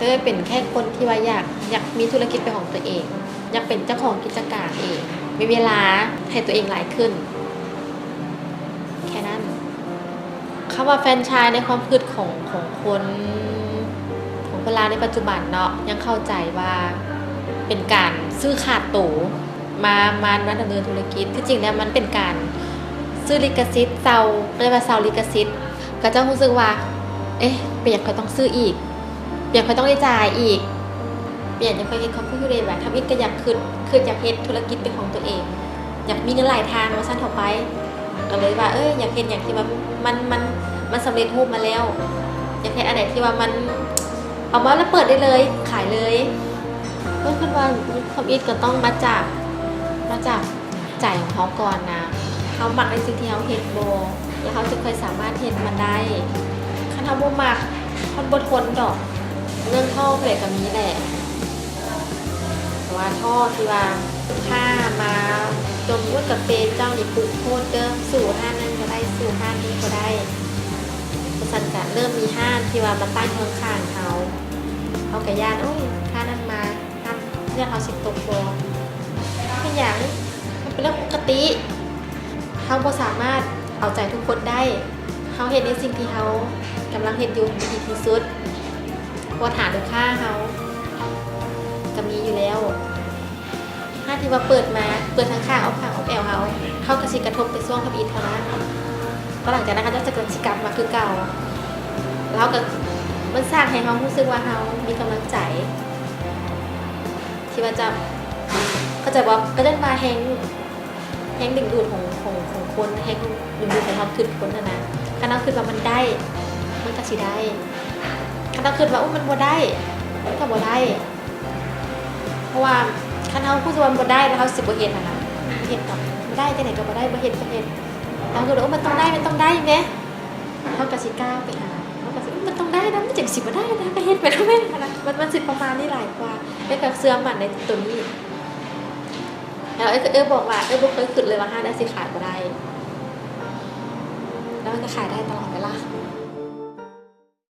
ເອີ ເປັນແຄ່ຄົນທີ່ວ່າຢາກ ຢາກມີທຸລະກິດເປັນຂອງຕົວເອງ, ຢາກເປັນເຈົ້າຂອງກິດຈະການເອງ, ມີເວລາໃຫ້ຕົວເອງຫຼາຍຂຶ້ນ ແຄ່ນັ້ນ. ຄຳວ່າແຟຣນໄຊໃນຄວາມຄິດຂອງ ຂອງຄົນ ຂອງຄົນລາວໃນປັດຈຸບັນເນາະ ຍັງເຂົ້າໃຈວ່າເປັນການຊື້ຂາດໂຕ ມາ ມາ ມາດຳເນີນທຸລະກິດ. ທີ່ຈິງແລ້ວມັນເປັນການຊື້ລິຂະສິດ ເຊົ່າ ເອີ້ນວ່າເຊົ່າລິຂະສິດ. ເຂົາເຈົ້າຮູ້ສຶກວ່າ ເອະ ເປັນຫຍັງຂ້ອຍຕ້ອງຊື້ອີກ? ເປັນຫຍັງຂ້ອຍຕ້ອງໄດ້ຈ່າຍອີກ? ເປັນຫຍັງຈັ່ງຂ້ອຍເຮັດຄອບຄົວຢູ່ເດ? ແບບທຳອິດກໍຢາກຄິດ ຄິດຢາກເຮັດທຸລະກິດເປັນຂອງຕົວເອງ, ຢາກມີເງິນຫຼາຍທາງວ່າຊັ້ນເຖາະໄປ. ກໍເລີຍວ່າ ເອີ ຢາກເຮັດຫຍັງທີ່ວ່າມັນ ມັນ ມັນສຳເລັດຮູບມາແລ້ວ, ຢາກເຮັດອັນໃດທີ່ວ່າມັນເອົາມາແລ້ວເປີດໄດ້ເລີຍ ຂາຍເລີຍ. ເອີ ເພິ່ນວ່າທຳອິດກໍຕ້ອງມາຈາກ ມາຈາກໃຈຂອງເຮົາກ່ອນນະ, ເຮົາມັກໃນສິ່ງທີ່ເຮົາເຮັດບໍ່ ແລ້ວເຮົາຈຶ່ງຄ່ອຍສາມາດເຮັດມັນໄດ້. ຄັນເຮົາບໍ່ມັກ ມັນບໍ່ທົນດອກ. ເລື່ອງທໍ້ຜູ້ໃດກໍມີແຫຼະ ແຕ່ວ່າທໍ້ທີ່ວ່າ ຖ້າມາຈົນໝົດກາເຟ ເຈົ້ານີ້ປຸໂພດເດີ ສູ້ຮ້ານນັ້ນບໍ່ໄດ້ ສູ້ຮ້ານນີ້ບໍ່ໄດ້. ບໍ່ຊັ້ນກະເລີ່ມມີຮ້ານທີ່ວ່າມາຕັ້ງຢູ່ຂ້າງໆເຮົາ, ເຮົາກະຢ້ານ ໂອ້ຍ ຮ້ານນັ້ນມາ ຮ້ານເພື່ອນເຮົາຊິຕົກບໍ່? ເປັນຫຍັງ? ມັນເປັນເລື່ອງປົກກະຕິ. ເຮົາບໍ່ສາມາດເອົາໃຈທຸກຄົນໄດ້. ເຮົາເຮັດໃນສິ່ງທີ່ເຮົາກຳລັງເຮັດຢູ່ໃຫ້ດີທີ່ສຸດ. ເພາະວ່າຖານລູກຄ້າເຮົາກໍມີຢູ່ແລ້ວ. ຮ້ານທີ່ວ່າເປີດມາ ເປີດທາງຂ້າງ ອ້ອມຂ້າງ ອ້ອມແອວເຮົາ, ເຮົາກໍຊິກະທົບແຕ່ຊ່ວງທຳອິດເທົ່ານັ້ນ. ແລ້ວຫຼັງຈາກນັ້ນເຂົາເຈົ້າກໍຊິກັບມາຄືເກົ່າ. ແລ້ວເຮົາກໍ ມັນສ້າງໃຫ້ເຮົາຮູ້ສຶກວ່າເຮົາມີກຳລັງໃຈ ທີ່ວ່າຈະ ເຂົ້າໃຈບໍ່? ກໍເອີ້ນວ່າແຮງ ແຮງດຶງດູດຂອງ ຂອງ ຂອງຄົນ, ແຮງດຶງດູດຂອງຄວາມຄິດຄົນຫັ້ນນະ. ຄັນເຮົາຄິດວ່າມັນໄດ້ ມັນກໍຊິໄດ້. ຄັນເຮົາຄິດວ່າ ໂອ້ ມັນບໍ່ໄດ້, ມັນກໍບໍ່ໄດ້. ເພາະວ່າຄັນເຮົາຮູ້ສຶກວ່າມັນບໍ່ໄດ້ ແລ້ວເຮົາຊິບໍ່ເຮັດຫັ້ນນະ, ບໍ່ເຮັດດອກ. ບໍ່ໄດ້ ຈັ່ງໃດກໍບໍ່ໄດ້, ບໍ່ເຮັດ ບໍ່ເຮັດ. ເຮົາຄິດວ່າ ໂອ້ ມັນຕ້ອງໄດ້ ມັນຕ້ອງໄດ້ແມ. ເຮົາກໍຊິກ້າວໄປຫາ, ເຮົາກໍຊິ ໂອ້ ມັນຕ້ອງໄດ້ນະ, ມັນຈັ່ງຊິບໍ່ໄດ້ນະ, ກໍເຮັດໄປນຳແມ່ຫັ້ນນະ. ມັນ ມັນຊິປະມານນີ້ຫຼາຍກວ່າ. ແລ້ວກໍເຊື່ອໝັ້ນໃນຕົວນີ້. ແລ້ວເອື້ອຍ ເອື້ອຍບອກວ່າ ເອື້ອຍບໍ່ເຄີຍຄິດເລີຍວ່າຮ້ານເອື້ອຍຊິຂາຍບໍ່ໄດ້, ແລ້ວມັນກໍຂາຍໄດ້ຕະຫຼອດເວລາ.